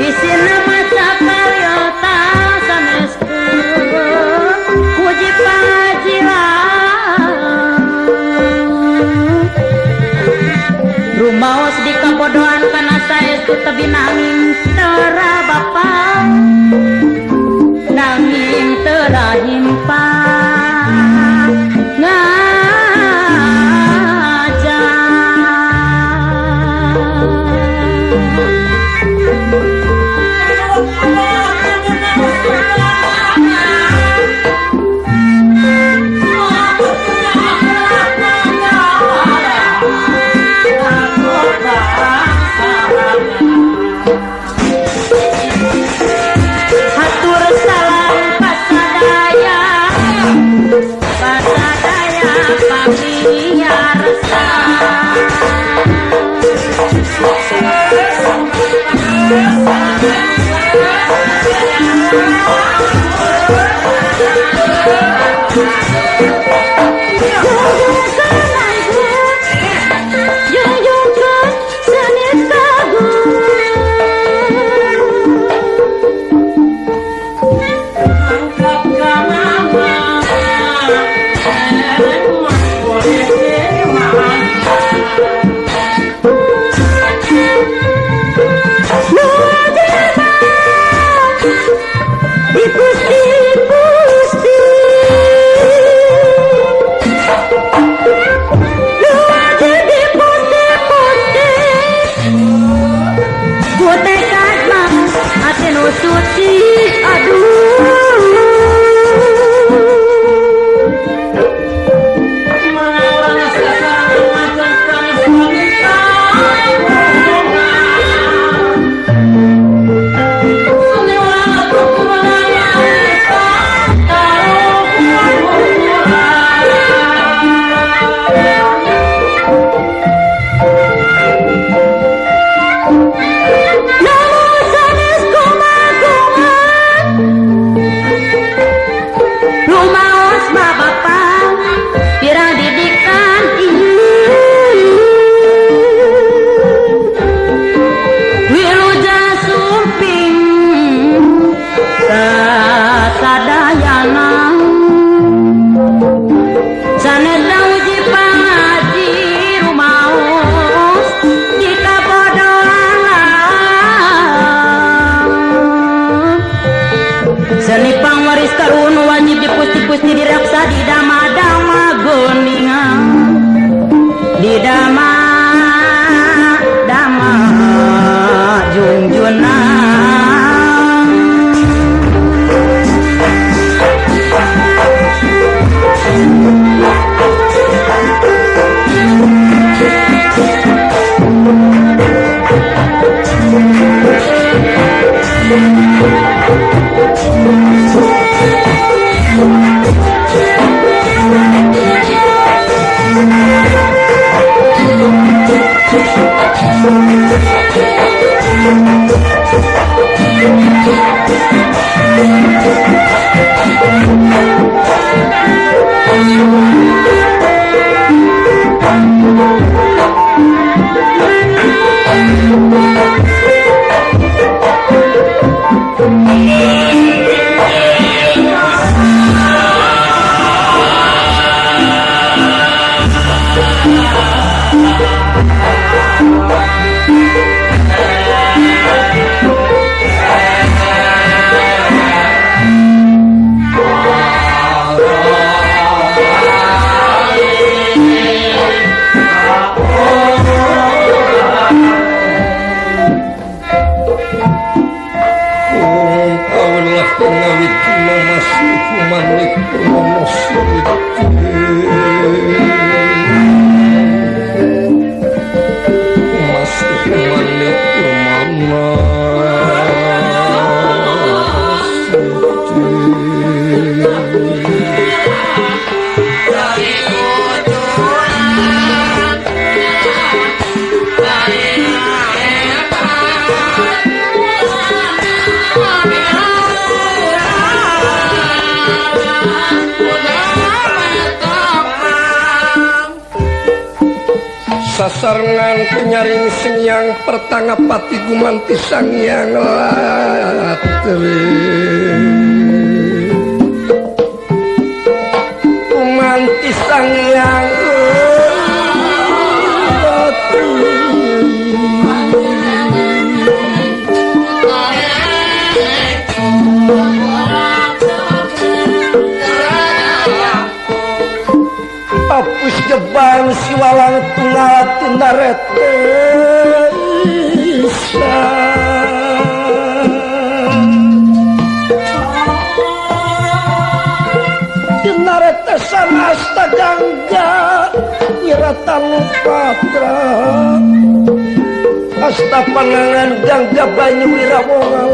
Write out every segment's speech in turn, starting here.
Isina maca karya ta saneskeun. Dipusti-pusti wajib dipusti-pusti ku tekad mah hati nu suci aduh. Pusti-pusti diraksa di dama-dama goningan di dama-dama junjunan. Sasarengan kunyaring sengyang pertanga pati gumanti sangyang latri gumanti sangyang latri. Apus jebang siwalang tunggal tinarete isa tinarete sanasta gangga wiratanu patra asta panangan gangga banyu wirawongan.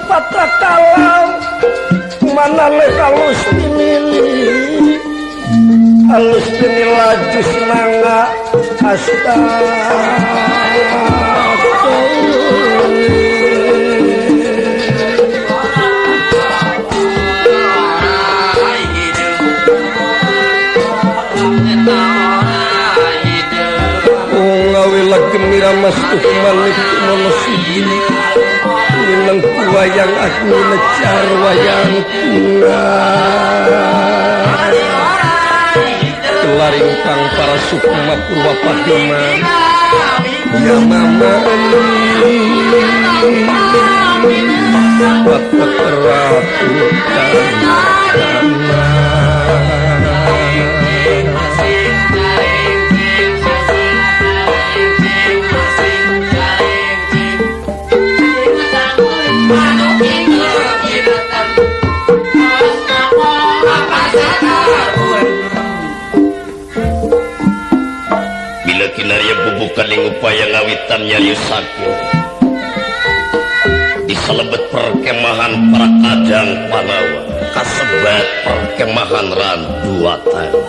Patra kalam mana lek halus dinili halus dinilaju senanga asta. Gemira Mas Manik Mono Siji Minang wayang aku necar wayang tunggal Kelaring kang para sukma purwa padma Ya mama Bapak ratu Bila kinarya bubukan ing upaya ngawitan nyariusakeun di salebet perkemahan para kadang Pandawa kasebat perkemahan Randuwatana.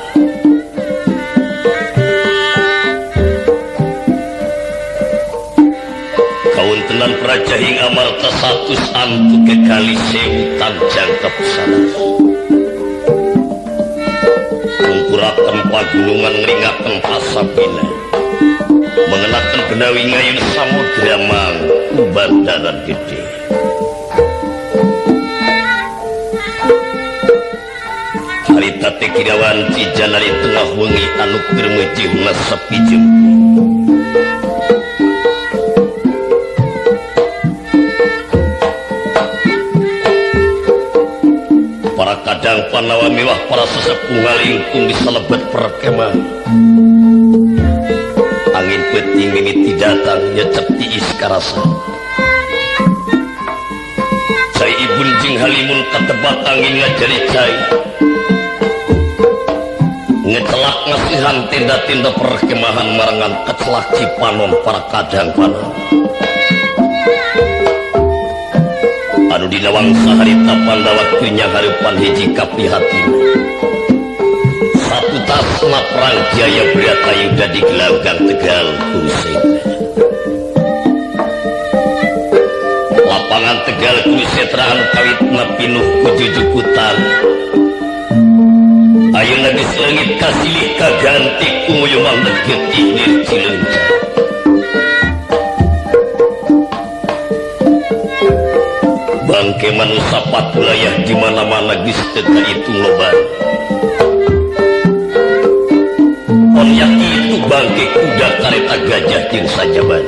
Kauntenan praja ing amarta satus antu kekali sewu tanjangkep sanes. Kumpuraken pagunungan ngringaken pasabina mengenakan benawi ngayun samudra mangku bandaran gede. Harita teh kirawanci janari tengah wengi anu keur meujeuhna sepi jempe. Para kadang Pandawa mewah para sesepuh ngalingkung di salebet perkemahan. Angin peuting mimiti datang nyecep tiis karasa. Cai ibun jeung halimun katebak angin ngajari cai. Ngecelak ngasihan tenda-tenda perkemahan marengan kecelak cipanon para kadang Pandawa. Anu dina wangsa harita Pandawa keur nyahareupan hiji kaprihatin. Satu tasna perang Jaya Bratayuda di gelanggang Tegal Kurusetra. Lapangan Tegal Kurusetra anu kawitna pinuh ku jujukutan. Ayeuna geus leungit kasilih kaganti ku nguyuman getih nir Cileunca. Bangke manusa patulayah di mana-mana geus teu kaitung loba. Onyak itu bangke kuda kareta gajah jeung sajaban.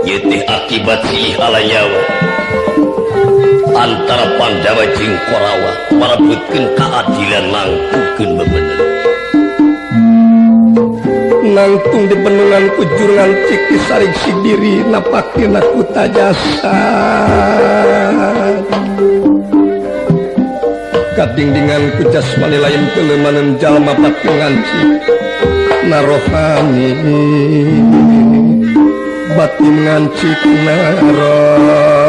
Ieu teh akibat silih alanyawa antara Pandawa jeung Korawa marebutkeun kaadilan nangtukeun bebener. Nangtung di bendungan kujurungan cik sarik sidiri napakeun aku tajasa. Kadingdingan ku jasmani lain kelemanan jalma pati ngancik narohani batin ngancik narohani.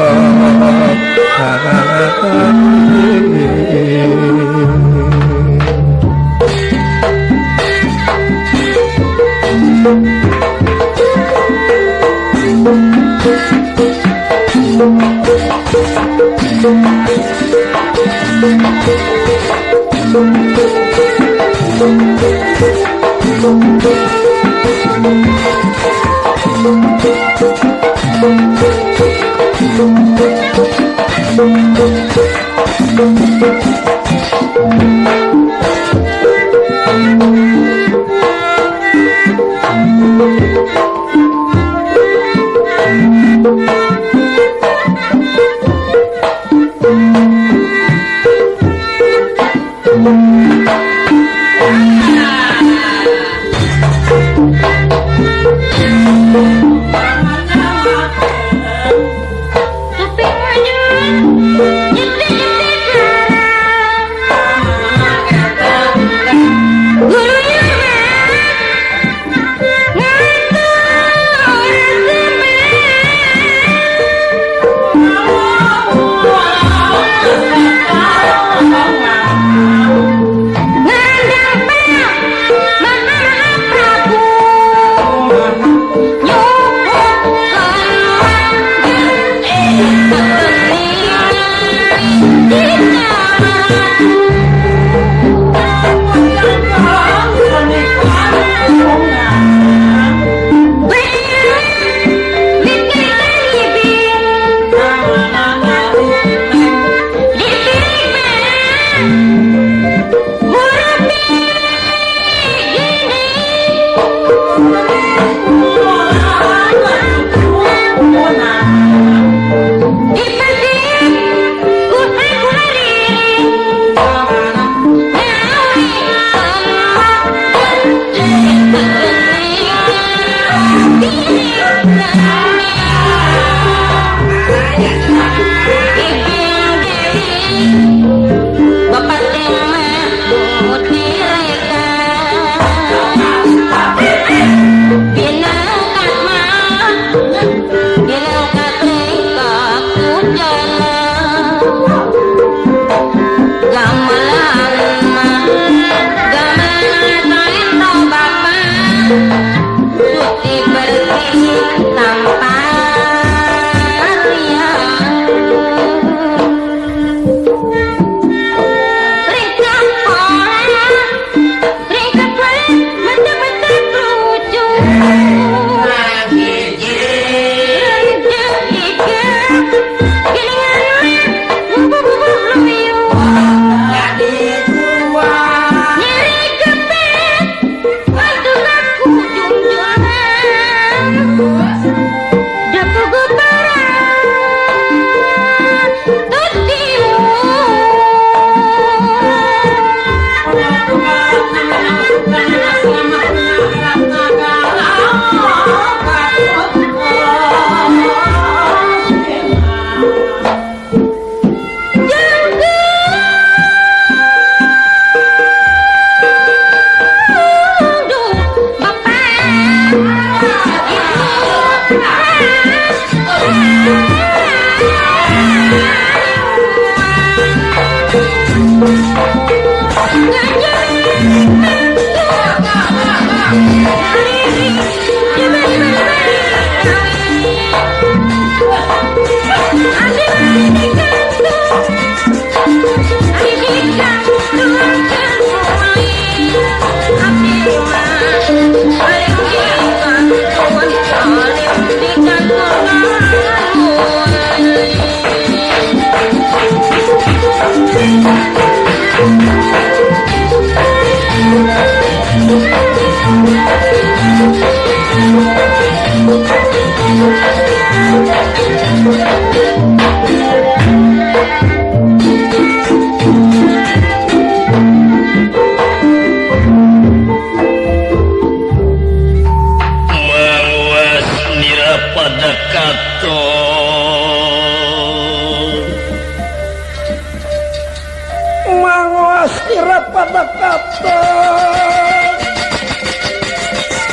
Mangwaskira pada kata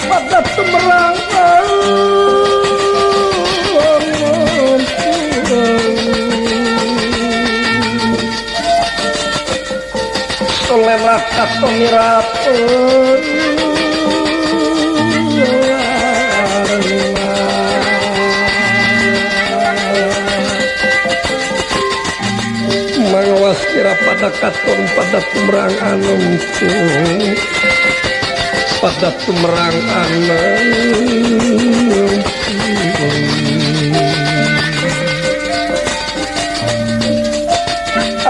pada tumerang solemah katomirap Mangwaskira pada katon pada tumerang anom pada tumerang anom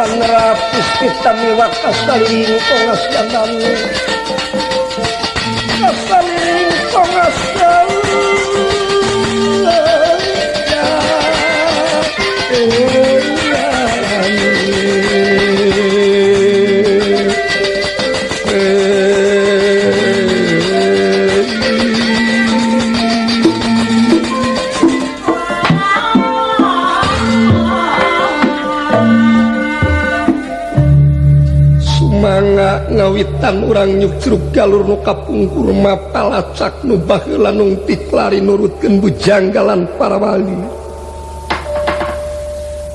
Angrapus kita miwak kasaling tongas dandan kasaling tongas ngawitan urang nyukcruk galur nu kapungkur mapalacak nu baheula nung tiklari nurutkeun bujanggalan para wali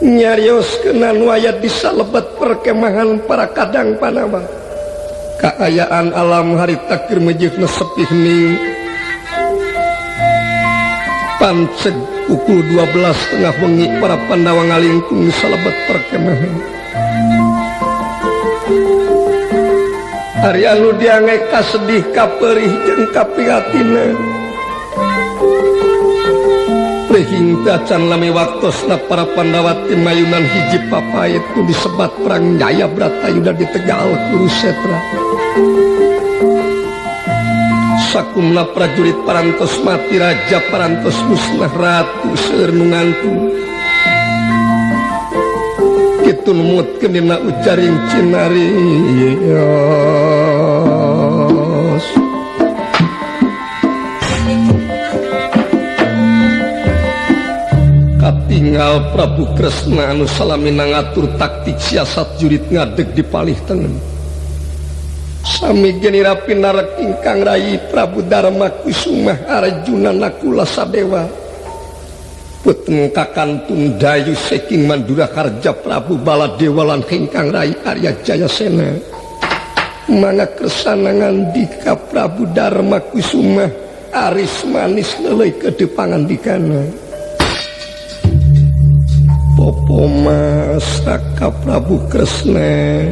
nyarioskeun anu aya di salebet perkemahan para kadang Pandawa kaayaan alam harita keur meujeuhna sepi hening panceg pukul 12 tengah wengi para Pandawa ngalingkung di salebet perkemahan. Ari anu diange kasedih kaperih jeung kaprihatina Rehing tacan lami waktosna para Pandawa timayunan hiji papait nu disebat perang Jaya Bratayuda di Tegal Kurusetra. Sakumna prajurit parantos mati raja parantos musnah ratu seueur nu ngantung. Kitu numutkeun dina ujaring cinarios. Katingal Prabu Kresna anu salamina ngatur taktik siasat jurit ngadeg di palih tengen. Sami genira pinarek ingkang rayi Prabu Darma Kusumah Arjuna Nakula Sadewa. Puteng kakantun dayu saking Mandura Harja Prabu Baladewa lan ingkang rayi Arya Jayasena. Mangga kersana ngandika Prabu Darma Kusumah aris manis leuleui kedeu pangandikana. Popo mas Raka Prabu Kresna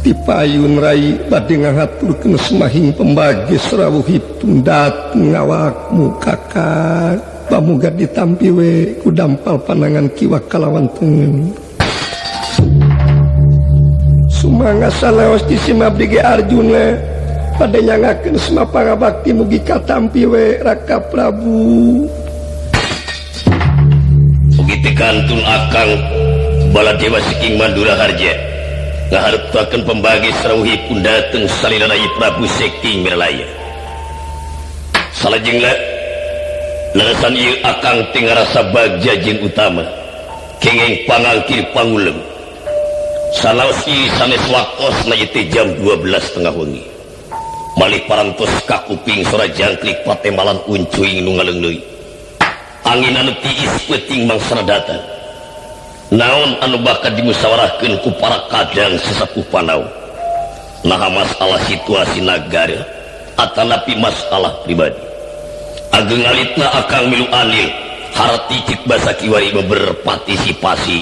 dipayun rai bade ngahaturkeun semahing pembagi srawuhipun dateng ngawakmu kakak pamuga ditampi we ku dampal panangan kiwa kalawan tengen. Sumangga saleos di simabdi ge Arjuna bade nyangakeun sema pangabakti mugi katampi we Raka Prabu. Mugi kantun akang Baladewa saking Mandura Harja ngahareptakeun pembagi srawuhipun dateng salila Rayi Prabu saking Miralaya. Salajengna lelesan ieu akang teh ngarasa bagja jeung utama kenging pangangkir pangulem sanaos ieu sanes waktosna ieu teh jam 12 tengah wengi malih parantos kakuping sora jangkrik patemalan uncuing nu ngaleungleui angin anu tiis peuting mangsana datang naon anu bakal dimusyawarahkeun ku para kadang sesepuh Pandawa naha masalah situasi nagara atanapi masalah pribadi. Ageng alitna akang milu anil harti cik basa kiwari berpartisipasi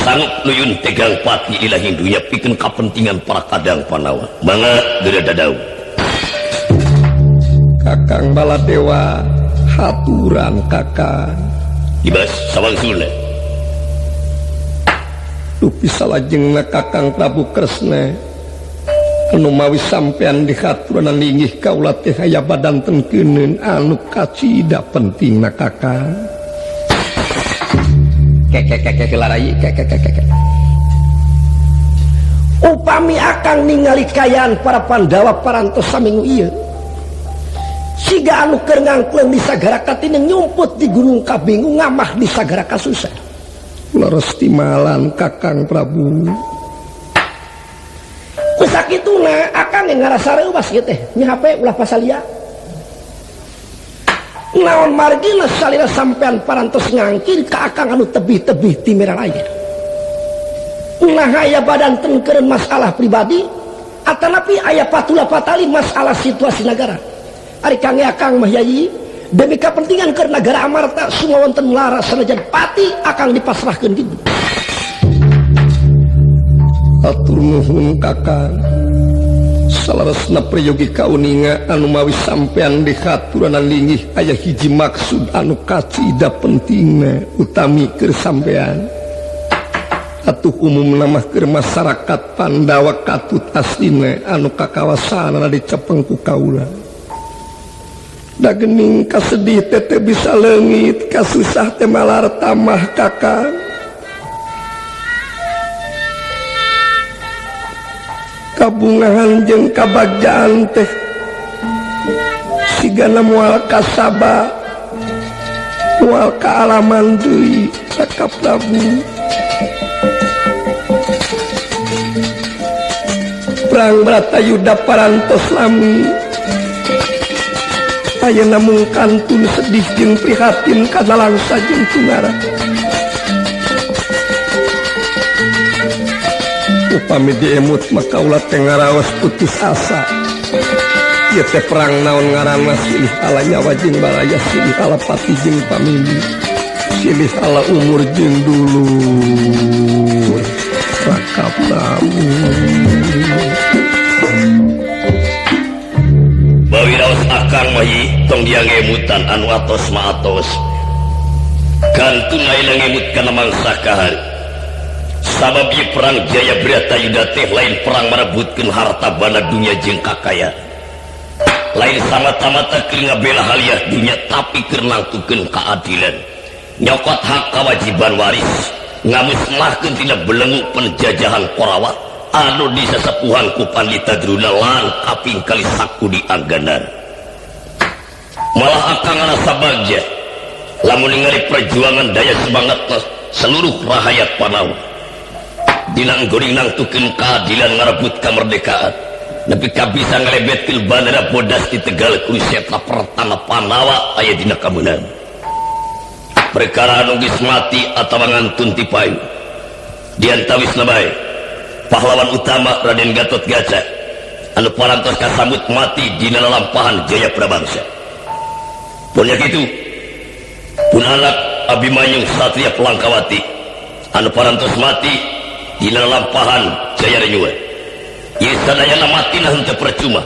sanggup nuyun tegang pati ilahi dunya pikeun kapentingan para kadang Pandawa. Mangga geura dadau. Kakang Baladewa haturan kakang. Ibas sawangsulna. Dupi salajengna Kakang Prabu Kresna anu mawi sampean dihaturanan linggih kaula teh aya badan tengkeuneun anu kacida pentingna kakang. Kekekeke larayi kekekeke. Upami akang ningali kayaan para Pandawa parantos saminggu ieu. Siga anu keur ngangkleung di sagara katineng nyumput di gunung kabingung ngamah di sagara kasusah. Leres timalan Kakang Prabu. Margina akang ngarasa reuwas ieu teh nya HP ulah pasalia. Naon margina salira sampean parantos ngangkir ka akang anu tebih-tebih ti miralaya. Ulah aya badan tengkeureun masalah pribadi atanapi aya patula patali masalah situasi negara. Ari kang akang mah yai demi kepentingan keur nagara Amarta summa wonten lara sanajan pati akang dipasrahkeun kitu. Atur nuhun kakang. Salaresna prayogi kauninga anu mawi sampean dikaturanan linggih aya hiji maksud anu kacida pentingna utami keur sampean. Atuh umumna mah keur masyarakat Pandawa katut aslina anu kakawasanana dicepeng ku kaula. Da geuning kasedih teh teu bisa leungit, kasusah teh malar tamah kakang. Kabungahan jeung kabagjaan teh sigana moal kasaba moal kaalaman deui Raka Prabu. Perang Bratayuda parantos lami ayeuna mung kantun sedih jeung prihatin kana langsa jeung tungara. Upami diemut maka ulah teh ngaraos putus asa. Ieu teh perang naon ngaranna silih ala nyawa jeung baraya, silih ala pati jeung pamili, silih ala umur jeung dulur. Raka Prabu. Bawi raos akang mah tong dia ngemutan anu atos ma atos. Kantun ayeuna ngemut kana mangsa kahari. Sabab ieu perang Jaya Bratayuda teh lain perang merebutkeun harta banda dunya jeung kakayaan. Lain samata-mata keur ngabela haliah dunya tapi keur nangtukeun keadilan. Nyokot hak kewajiban waris, ngamusnahkeun tina belenggu penjajahan Korawa anu disesepuhan ku Pandita Druna lan kaping kali Sakudi Angganan. Malah akang ngarasa bagja lamun ningali perjuangan daya semangat seluruh rahayat Pandawa. Dina goreng nangtukeun keadilan ngarebut kemerdekaan nepi ka bisa ngalebetkeun bandera bodas di Tegal Kurusetra pertama Pandawa aya dina kameunangan. Perkara anu geus mati atawa ngantun ti payu diantawisna bae pahlawan utama Raden Gatot Kaca anu parantos kasambut mati dina lalampahan Jaya Prabangsa. Pun nya kitu pun anak Abimanyu Satria Pelangkawati anu parantos mati dina lalampahan Jaya Renyua. Ieu sadayana matina henteu percuma,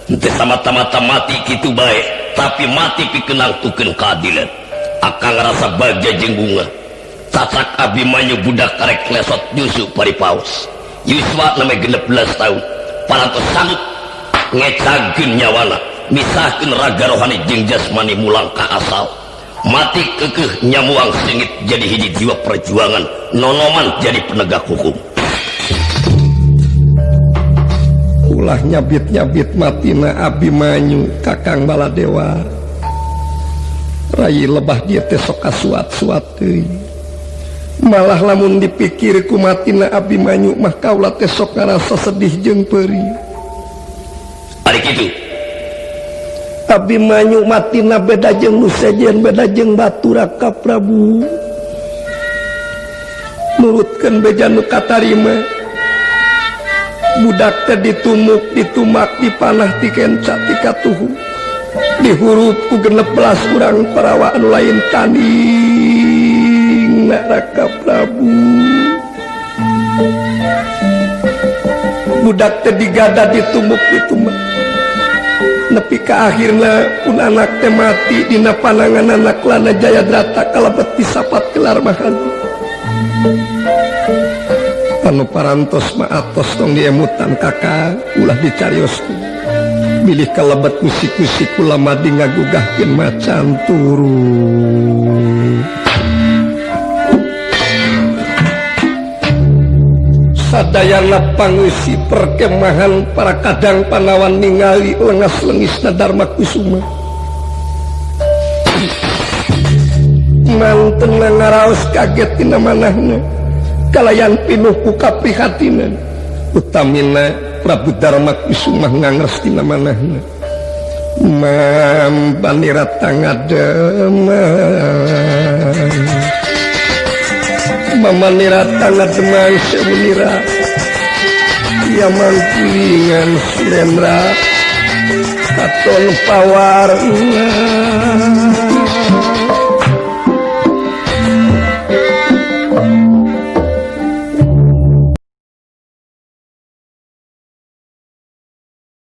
henteu samata-mata mati kitu bae, tapi mati pikeun nangtukeun keadilan. Akang ngarasa bagja jeung bunga. Cacak Abimanyu budak karek lesot nyusu paripaos. Yuswa name 16 tahun parantos sanggup ngecagkeun nyawana, misahkeun raga rohani jeung jasmani mulang ka asal. Mati kekeh nyamuang sengit jadi hiji jiwa perjuangan, nonoman jadi penegak hukum. Ulah nyabit-nyabit matina Abimanyu Kakang Baladewa. Rai lebah dia teh sok kasuat-suat teuing. Malah lamun dipikir ku matina Abimanyu mah kaula teh sok ngarasa sedih jeung peurih. Ari kitu. Abimanyu matina beda jeung nu sejen, beda jeung batu Raka Prabu. Nurutkeun beja nu katarima. Budak teh ditumuk, ditumak, dipanah, dikenca, dikatuhu. Dihurup ku 16 urang Parawa anu lain tanding Raka Prabu. Budak teh digada, ditumuk, ditumak. Nepi ka akhirna pun anak teh mati dina panangan anak lana Jayadrata kalebet disapat gelar mahadi. Anu parantos ma atos tong diemutan kakak ulah dicarioskeun. Bilih kalebet musik-musik ulama di ngagugahkeun macan turu. Sadayana pangeusi perkemahan para kadang panawan ningali lengas-lengisna Darma Kusuma. Manten ngaraos kaget tina manahna, kalayan pinuh ku kaprihatinan. Utamina Prabu Darma Kusumah ngangres dina manahna. Mampanira tangademang Mamanira tangademang sewunira Yaman kulingan Surendra katon pawarna.